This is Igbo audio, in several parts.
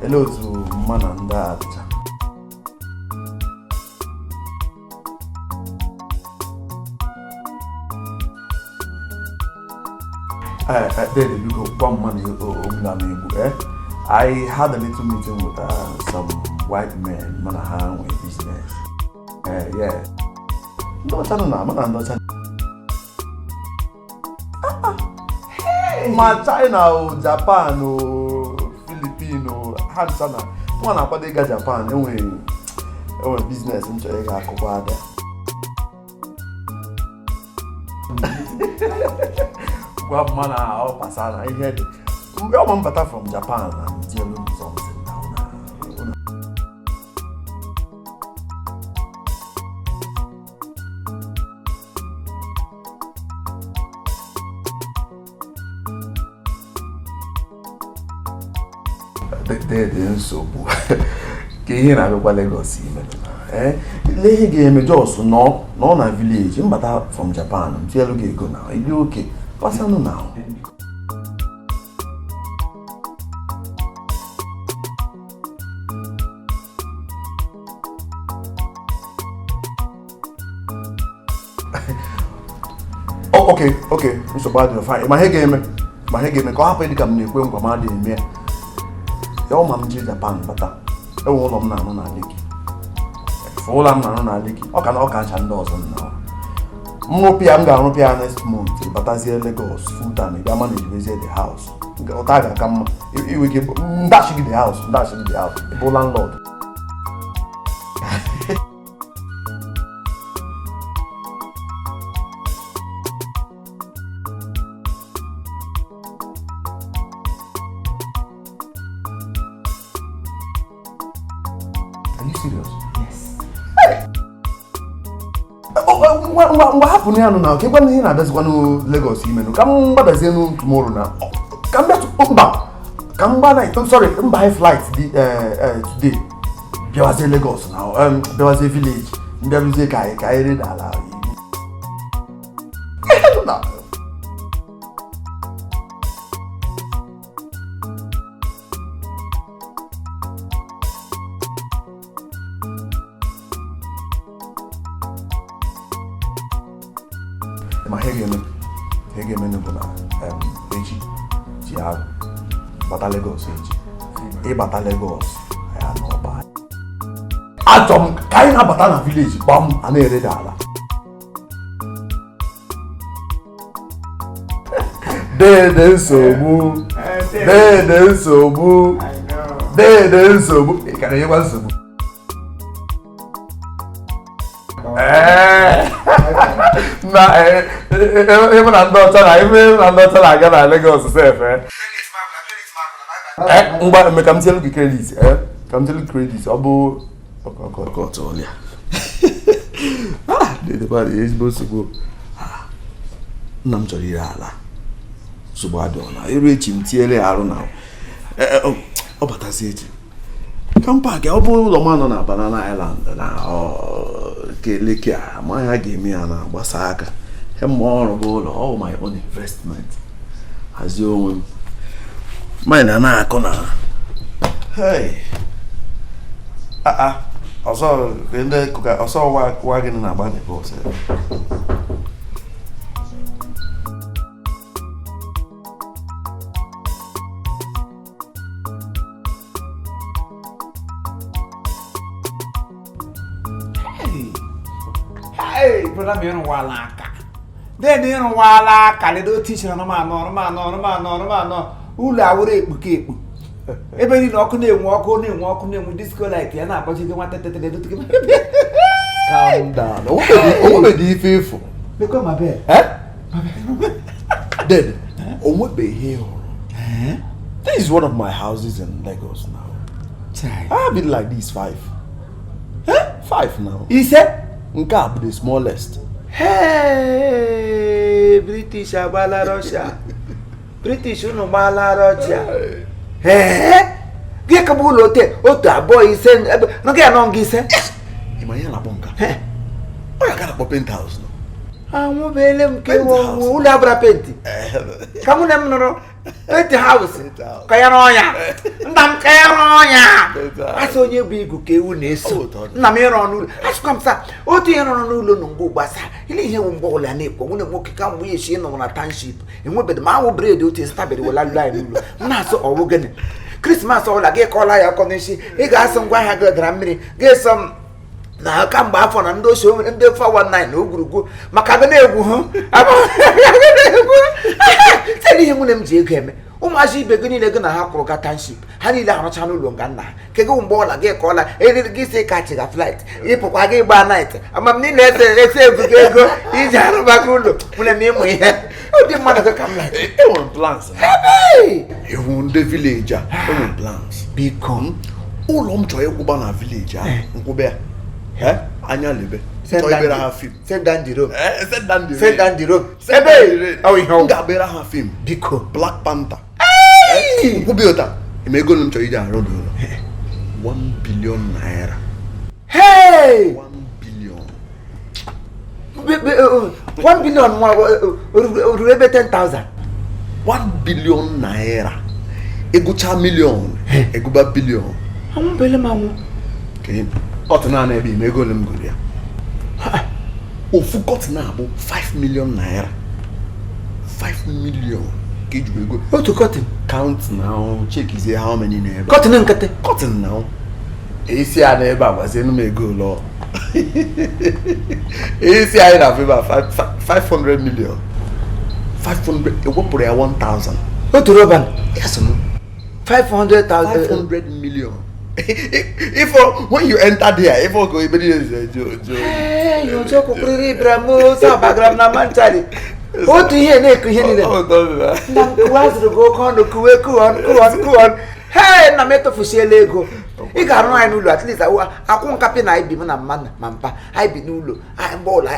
Ele otu mma na ndị a dịcha? Dede, biko gwa mma na ogbula m egbu. I had a little meeting with some white men mana ha nwe business. Yeah. Ndị ọcha nọ na mana ndị ọcha ma China o Japan o Philippine o ha ncha na nwa na-akwado ịga Japan enwere business m chọrọ ịga akụkọ ada. Gwa mma na ọ pasa na ihe dị mgbe ọ ma mbata from Japan na njelu m something na dị nsogbu ka ihe na-abịakwa Lagos ime. Lee ihe ga-eme jos nọ na village mbata from Japan m tinyelu gị ego na ịdị oke pasanụ na. Okay, okay, nsogbu adịrọ, fine. Ma ihe ga-eme ma ihe ga-eme ka ọ hapụ ịdị ka m na-ekwe nkwa ma adịghị eme ya. Ya ọ ma m jee Japan bata, enwe ụlọ m na-arụ na Lekki. Ụlọ m na-arụ na Lekki ọ ka na ọ kacha ndị ọzọ nna m rụpịa m ga-arụpịa ya next month. Batazie Lagos full time, bịa manage bezie the house. Ụta ga-aka mma iwe ike ndachi gị the house, ndachi gị the house, bụ landlord. Are you serious? Yes. Ngwa hapụ ya nụ na ka ịgwa ihe na-abịazikwanụ Lagos imenụ ka m gbadazienụ tomorrow na ka m bịa mba ka m gba night, sorry, mba flight dị today bịawazie Lagos na bịawazie village mbịaruzie ka anyị reda ala ihe nụ na. Ma ihe ga-eme bụ na echi ji arụ bata Lagos, echi ịbata Lagos ya n'ọba achọ m ka anyị na-abata na village gbam a na-ereda ala. Dede nsogbu, dede nsogbu, dede nsogbu, ị ka na-enyekwa nsogbu. Ee, na ebe na ndị ọcha na ebe na ndị ọcha na-aga na Lagos sef. Ngwa eme ka m tielu gị credit, ka m tielu gị credit. Ọ bụ ọkọtọọlịa dedekwa ezigbo nsogbu. Nna m chọrọ ire ala, nsogbu adịghị na eru echi m tiere ya arụ na ọ batazi echi ka m park. Ọ bụ ụlọ m anọ na Banana Island na ke Lekki a ma ya ga-eme ya na gbasa aka mma ọrụ bụ ụlọ all my own investment hazie onwe m mine na-akụ na hey ọzọ ndị ọsọ wa gịnị na-agba na bọs. Hey, brother m, ịrụwala aka then ịrụwala aka. Ledo otu isi anụmanụ ọnụmanụ ọnụmanụ ọnụmanụ ụlọ awụrụ ekpuke ekpu ebe niile, ọkụ na-enwu, ọkụ na-enwu, ọkụ na-enwu, disco light ya na-akpọchite nwa tetete. Ledo. Calm down, onwebeghị ife efu. Lekwa ma bed. Dead, onwebeghị ihe hụrụ. This is one of my houses in Lagos now. I have it like this five. Eh? Five now. Ise. Nke a bụ the smallest. Hey, British agbala Russia. British unu gbala Russia. Ee, gị ka bụ ụlọ ote otu abụọ ise ebe nke ya nọ nga ise. Ị ma ihe a na-akpọ nka? Ọ ya ka na-akpọ penthouse no. Anwụbeele m ke ụlọ abụra paint. Ka mụ na m nụrụ penthouse ka ya rụọ ya. Nna m ka ya rụọ. Asị onye bụ igu ka ewu na-eso. Nna m ịrụ ọnụ ụlọ asịkwa m sa otu ihe rụrụ n'ụlọ nụ mgbe ugbasa ile ihe wụ mgbe ọbụla na-ekwo nwunye nwoke ka mgbe ya esi nọ na township enwebeghị m awụ bred otu esitabere wela lụọ anyị n'ụlọ. M na-asụ ọwụ gịnị Krismas ọbụla gị kọọla ya ọkọ n'isi, ị ga-asụ ngwa ahịa gị dara mmiri gị sọ m na kamgbe afọ na ndị ochie ndị 419 na ogwurugwu maka gị na-egwu hụ na-egwu site n'ihe nwunye m ji ego eme. Ụmụazị ibe gị niile gị na ha kwụrụ ga township, ha niile arụcha n'ụlọ nga nna ha ke gị mgbe ọla gị kọọla eriri gị si kachiga flight ịpụkwa gị gba night amam niile ese ese ebugo ego iji arụ maka ụlọ nwunye m ịmụ ihe ụdị mmadụ gị ka m like. Enwere m plans. Ịhụ ndị village a, enwere m plans. Biko ụlọ m chọrọ ịkwụba na village ahụ, nkwụba ya anya lebe chọọ ibere ha fim. Send down the rope. Send down the Send down the rope. Ebe ọ ihe m ga-agbere ha fim. Biko Black Panther. Nkwụba ụta eme ego m chọrọ iji arụ ụlọ 1 billion naira. Hey! 1 billion. 1 billion ruru ebe 10,000. 1 billion naira. Ịgụcha million, ịgụba billion. Anwụbele m anwụ. Kọtịn a na-ebe ime ego ole m gụrụ ya. Ofu kọtịn a bụ 5 million naira. 5 million ka eji ego. Otu kọtịn. Count now, check izie how many na ebe. Kọtịn nkịtị. Kọtịn now. Esi a na ebe a gbazie m ego ole. Esi anyị na ebe a 500 million. 500 ewepụrụ ya 1000. Otu rọba. Yes, no. 500,000. 500 million. If when you enter there, if I go, everybody is Joe. Hey, you joke kwuriri Ibrahim Musa bagram na manchari. Otu ihe na-eku ihe niile. Na nkuwa zụrụ gị oke ọnụ kuwe kuwe kuwe kuwe. Hey, nna m etofusiela ego. Ị ga-arụ anyị n'ụlọ at least akwụ nkapị na ibi m na mma ma mpa anyị bi n'ụlọ mgbe ụlọ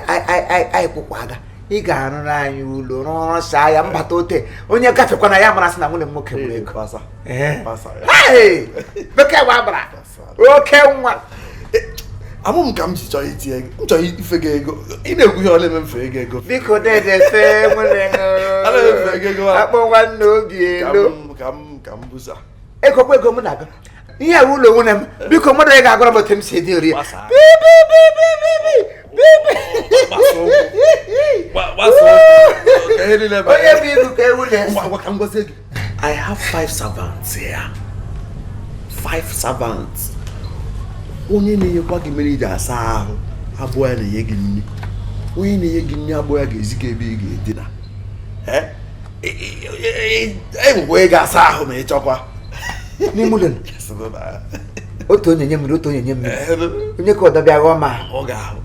anyị kwụkwa aga. Ị ga-arụrụ anyị ụlọ rụrụchaa ya mbata ote onye gafekwana ya mara sị na nwunye m nwoke nwere ego. Bekee gbabara oke nwa. Amụ m ka m ji chọrọ itinye ego, m chọrọ ife gị ego. Ị na-ekwu ihe ọ na-eme mfe ego ego. Biko dede fe nwere akpọ nwanne obi elu. Ka m busa. Ego kwa ego m na-aga. Ihe a ụlọ nwunye m. Biko mmadụ ị ga-agwara m otu m si edi ori ya. Onye bụ ibu ka ewu na-ese. I have 5 servants here. 5 servants. Onye na-enyekwa gị mmiri iji asa ahụ abụọ ya na-enye gị nri. Onye na-enye gị nri abụọ ya ga-ezi gị ebe ị ga-edina. Enwekwa ị ga-asa ahụ ma ị chọkwa. N'ime ụlọ otu onye nye mmiri, otu onye nye mmiri. Onye ka ọ dọbịa ghọọ ma ọ ga-ahụ.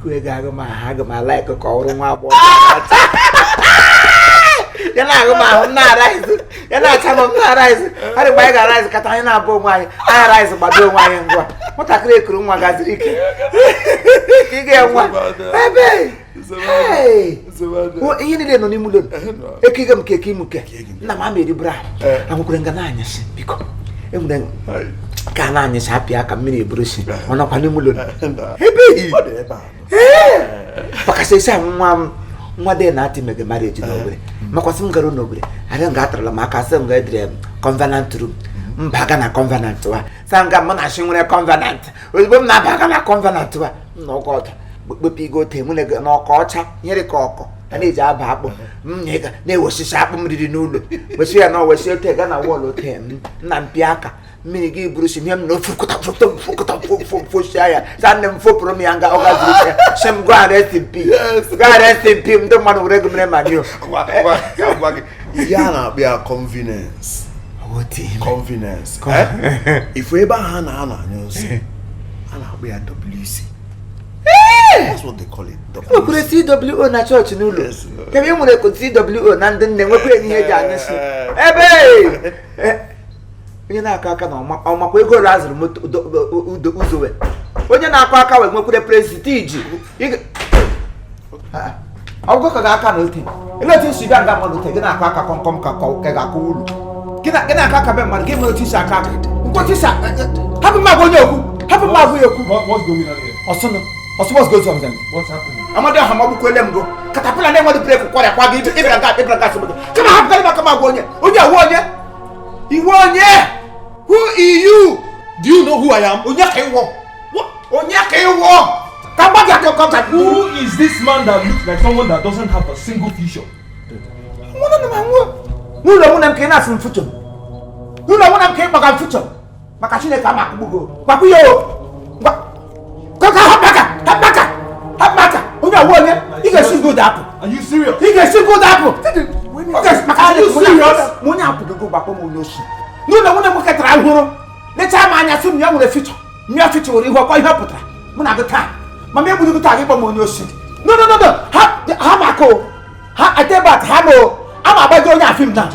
Kue ga-ahụ ma ha aga m ala iko ka ọ bụrụ nwa agbọghọ. Ya na-ahụ m ahụ m na-araizi, ya na-acha m m na-araizi. Adị mgbe anyị ga-araizi kata anyị na-abụ onwe anyị, anyị araizi gbado onwe anyị ngwa. Nwatakịrị ekuru nwa gaziri ike. Ka ị ga-enwe. Ebe! Ihe niile nọ n'ime ụlọ. Ekige m keke imuke. Nna m ama eriburu ahụ. Anwụkwere nga na-anyasị biko. Enwere ka na-anyasị apịa aka mmiri eburu si. Ọ nọkwa n'ime ụlọ. Ebe! Makasị esi ahụ nwa m nwa dị na ati mege marriage n'Owerri. Makwasị m gara n'Owerri, adị m ga-atarala m aka sị m ga-edere covenant room. Mbaga na covenant wa. Sa nga m na-achị nwere covenant. Ozugbo m na-abaga na covenant wa, m na ọkọ ọdụ kpekpe igo ote mụ na ọkọ ọcha nyere ka ọkọ a na-eji aba akpụ m na-ewesịsị akpụ m riri n'ụlọ wesị ya na owesị ote ga na wọl ote m na mpi aka mmiri gị buru si ihe m na ofu kụta fosia ya sa nne m fopụrụ m ya nga ọ gaziri ya sị m go and rest in peace, go and rest in peace. Ndị mmadụ were ego mere ma nyo ihe a na-akpọ ya convenience. Convenience. Ifu ebe ahụ a na-anọ anya nsọ a na-akpọ ya WC. That's what they call it. Nwekwere CWO na chọọchị n'ụlọ. Kebe e nwere CWO na ndị nne nwekwere ihe eji anya nsọ ebe onye na-akọ aka na ọmakwa ego ole azụrụ moto ụzọwe onye na-akọ aka wee nwekwere prestiji ọgụgụ ka ga-aka na ote ele otu isi bịa nga mmadụ ote gị na-akọ aka kọmkọm ka ka ga-akụ ụlọ gị na-akọ aka be mmadụ gị mere otu isi aka aka nkwotu isi hapụ m agwa onye okwu hapụ m agwa ya okwu. Ọsụnụ ọsụ what's going on? What's happening? Amadi ọha magbukwele m go katapila na-enweghị breki kwọrịa kwa gị ịbịara nga ịbịara nga asọmpi kama hapụ karịba kama agwa onye onye iwu onye iwu onye. Who are you? you know who I am? Onye ka ịwọ? What? Onye ka ịwọ? Ka mgba gị aka ka Who is this man that looks like someone that doesn't have a single future? Nwụrụ na m anwụọ. N'ụlọ nwunye m ka ị na-asị m future. N'ụlọ nwunye m ka ị gbaga m future. Maka Chineke ama akụgbugo. Gwakwu ya o. Gwa. Ka ka hapụ aka. Hapụ aka. Hapụ aka. Onye ọwụ onye. Ị ga-esi good apụ. Are you serious? Ị ga-esi good apụ. Ọ ga-esi maka Are you Chineke serious? ma onye apụgogo gbakpọ m onye oshi. N'ụlọ nwunye m ketara ahụrụ. Lechaa m anya sị m ya nwere future. M ya future nwere ihu ọkwa ihe ọ pụtara. Mụ na gị taa. Ma m egbughị gị taa gị kpọ m onye oshi. No no no no. Ha ha maka o. Ha atebat ha ma o. Ama agbago onye afim na.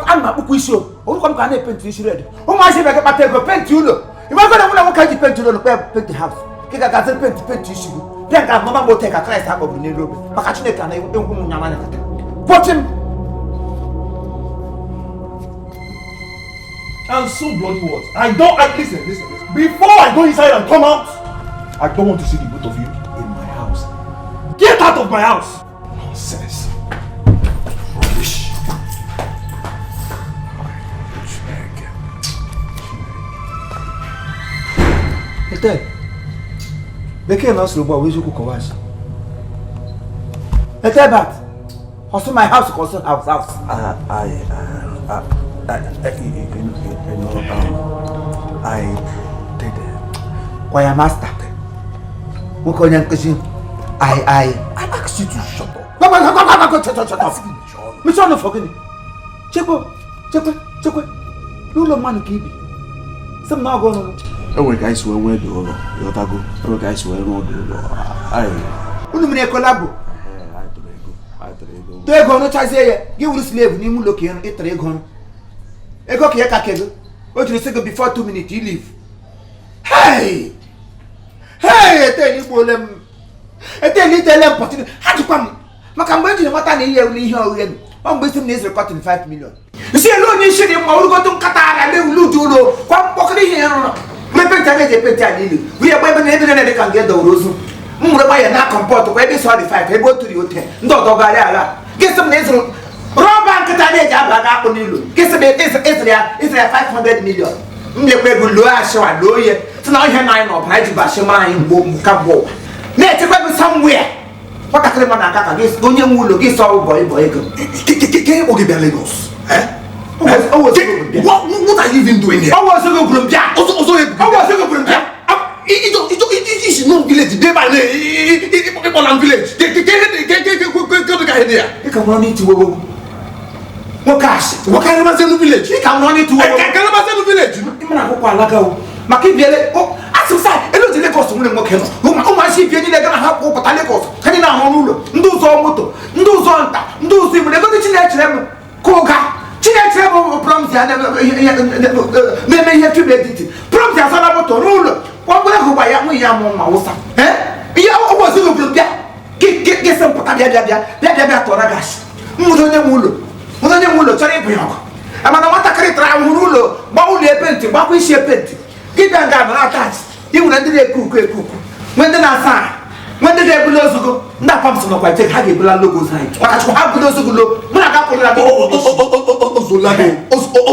Ana m akpụkwa isi o. Orúkọ m ka a na-epenti isi red. Ụmụazị bịa kpata ego penti ụlọ. Ịmago na nwunye nwoke ji penti ụlọ kpe penti haus. Ka ị ga-agazi penti penti isi gị. Bịa nke ahụ mama ote ka Kraịst akpọgburu n'elu obe. Maka Chineke na egwu m nyama anya kata. Kpọchi m. And so bloody what? I don't. I listen, listen, listen. Before I go inside and come out, I don't want to see the both of you in my house. Get out of my house! Nonsense. Rubbish. Chineke. Ete. Bekee na ọsụrụ ugbu a wee eziokwu kọwa asị. Ete bat. Ọsụ my house ka ọsụ house house. I, you know, I did it. Kwa ya master. Nwoke onye nkụzi. I. I asked you to shut up. Gwa gwa gwa gwa gwa shut shut up. Mechie ọnụ fọ gịnị? Chekwe chekwe chekwe. N'ụlọ mmadụ ka ibi. Sị m na ọgụ ọnụnụ. E nwere ka anyị si wee nwee dị ụlọ, ịghọtago? E nwere ka anyị si wee rụọ dị ụlọ. Anyị Unu mere kolabo. anyị tụrụ ego. Anyị tụrụ ego. Tụọ ego rụchazie ya gị wuru slave n'ime ụlọ ka ị tụrụ ego ọrụ. Ego ka ya ka kego. O jiri sị gị before 2 minutes you leave. Hey! Hey! Eteli igbuole m. Eteli itele m pọtịrị. Ha jikwa m maka mgbe m jiri mata na ihe ewule ihe oghe m. Ọ mgbe isi m na ịzụrụ curtain 5 million. Isi elu onye isi dị mma orugotu nkata ara na-ewulu ụdị ụlọ kwa mkpọkọrọ ihe ya rụrụ. Mgbe penti a na-eji epenti ala ilu. Wụ ya gba ebe na ebe na-ede ka nga edowere ozu. M were gba ya na kọmpọtụ kwa ebe isi ọ dị 5 ebe o turi ote ndị ọdọ garị agha. Gị sị m na ịzụrụ rọba nkịta na-eji aba aga akpụ n'ilu. Gị sị m ịzụrụ ya 500 million. M nyekwa ego loo asịwa loo ya sị na ihe na anyị n'ọbara iji bụ asị mara anyị mgbe ka mgbe ụwa. Na-echekwa ego somewhere. Nwatakịrị mmadụ aka ka gị onye nwe ụlọ gị sọ ụbọ ịbọ ego. Ke ịkpọ gị bịa Lagos? Eh? O wezụga bịa. What are you even doing here? Ọ wezụga gwuru m bịa. Ọzọ ọzọ Ọ wezụga gwuru m bịa. Isi nọ village dey by ịkpọ na village. Ke ke ke ke ke ke ke ka ihe dị ya? Ị ka nwụrụ n'iti wewe. Nwoke asị. Nwoke arịmasị elu village. Ị ka nwụrụ n'iti wewe. Ka arịmasị elu village. Ị mara akwụkwọ alaga o. Maka ibiele asị m sa elu ji Lagos nwere nwoke nọ. Ụmụazị ibie niile gara ha kwụ pụta Lagos. Ha niile ahụ n'ụlọ. Ndị ụzọ moto, ndị ụzọ nta, ndị ụzọ igbo ego ndị Chinechere m ka ụga. Chinechere m prọmzi na-eme ihe film editing. Prọmzi asala moto n'ụlọ. Kwagwere ego gba ya nwunye ya mụ nwa wụsa. Ihe ụbọchị gị bụrụ bịa. Gị sị m pụta bịa bịa bịa bịa bịa bịa tụọra gaasị. Nwụrụ onye nwe ụlọ. Nwụrụ onye nwe ụlọ chọrọ ịbụ ya ọgụ. Mana nwatakịrị tara ahụhụ n'ụlọ gba ụlọ epenti gbakwa isi epenti. Gị bịa nga nọrọ atachị. Ị nwere ndị na-eku uku eku uku. Nwee ndị na-asa ahụ. Nwee ndị na-ebuli ozugo. Ndị apam so nọkwa ite ha ga-ebula logo ozu anyị. Maka Chukwu ha buli ozugo lo. Mụ na ga kwụrụla gị. Ozuola gị. Ozukwala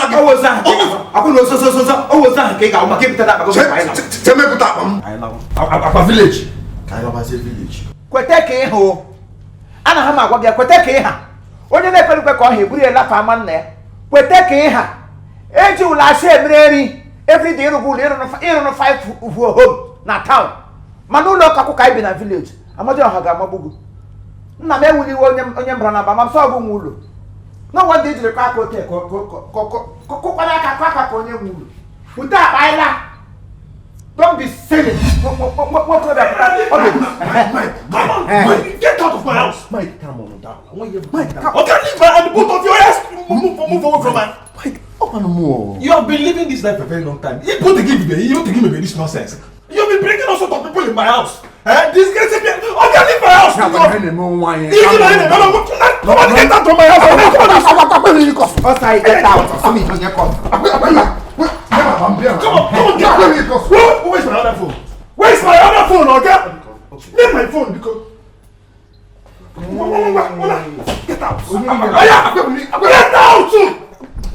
gị. Ọwụ ozu ahụ ka ị ga-ahụ. Akwụ na ozu ozu ozu ọwụ ozu ahụ ka ị ga-ahụ maka ebute na akpa gị anyị lawa. Chemepụta akpa m. Akpa village. Ka anyị labazie village. Kweta ka ị hụ ana ha m agwa gị kweta ka ị ha onye na-ekpere ukwe ka ọ ha eburu ya lafa ama nna ya kweta ka ị ha eji ụlọ asị emere nri everyday ịrụgụ ụlọ ịrụrụ 5 home na town mana ụlọ ụka ka anyị bi na village amadi ọha ga-amagbu gị. Nna m ewuliwe onye onye mbara na aba ma sọ ọgụ nwe ụlọ n'ọnwa ndị ejiri kọ aka ote kụkwara aka kọ aka ka onye nwe ụlọ bute akpa anyị laa. Don't be silly. Nwokorobịa ọ bụ Mike, come on, Mike, get out of my house. Mike, calm on down. Mike, calm. Okay, leave my and both of your ass move, move away from my. Mike, open more. You have been living this life for a very long time. You put the give me, you put the give me this nonsense. You have been bringing all sorts of people in my house. Eh? Disgracing me. Okay, leave my house. You come on, get out of my house. Ọsọ anyị get out. Come on, come on, get out. Where's my other phone? Where's my other phone, Oga? Leave my phone because. Get out. Get out!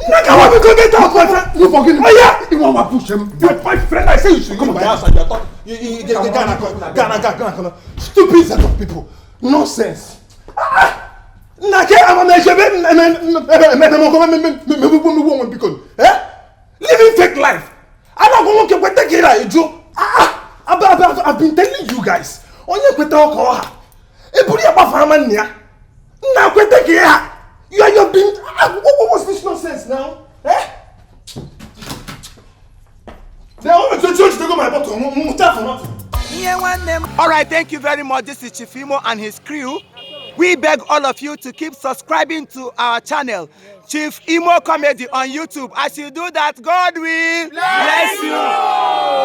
Nigga, what because Get out, my friend. You forgive me. Oh, yeah. You want to push him? You my friend, I say you should Come leave on, my house and you're talking. You Ghana, Ghana, Ghana, Ghana. Stupid set of people. Nonsense. Ah! Na ke ama me shebe me me me me me me me me me me. Eh? Living fake life. I don't go nwoke kwete ka ira eju. Ah! I've been telling you guys. Onye kwete ọkọ ha. Eburu ya gbafara ma nna ya. Nna kwete ka ya. You are your been. What was this nonsense now? Eh? They want to church to go my bottle. For nothing. All right, thank you very much. This is Chief Imo and his crew. We beg all of you to keep subscribing to our channel, Chief Imo Comedy on YouTube. As you do that, God will bless you.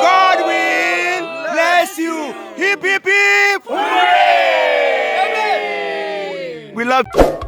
God will bless you. Hip, hip, hip. Hooray! We love you.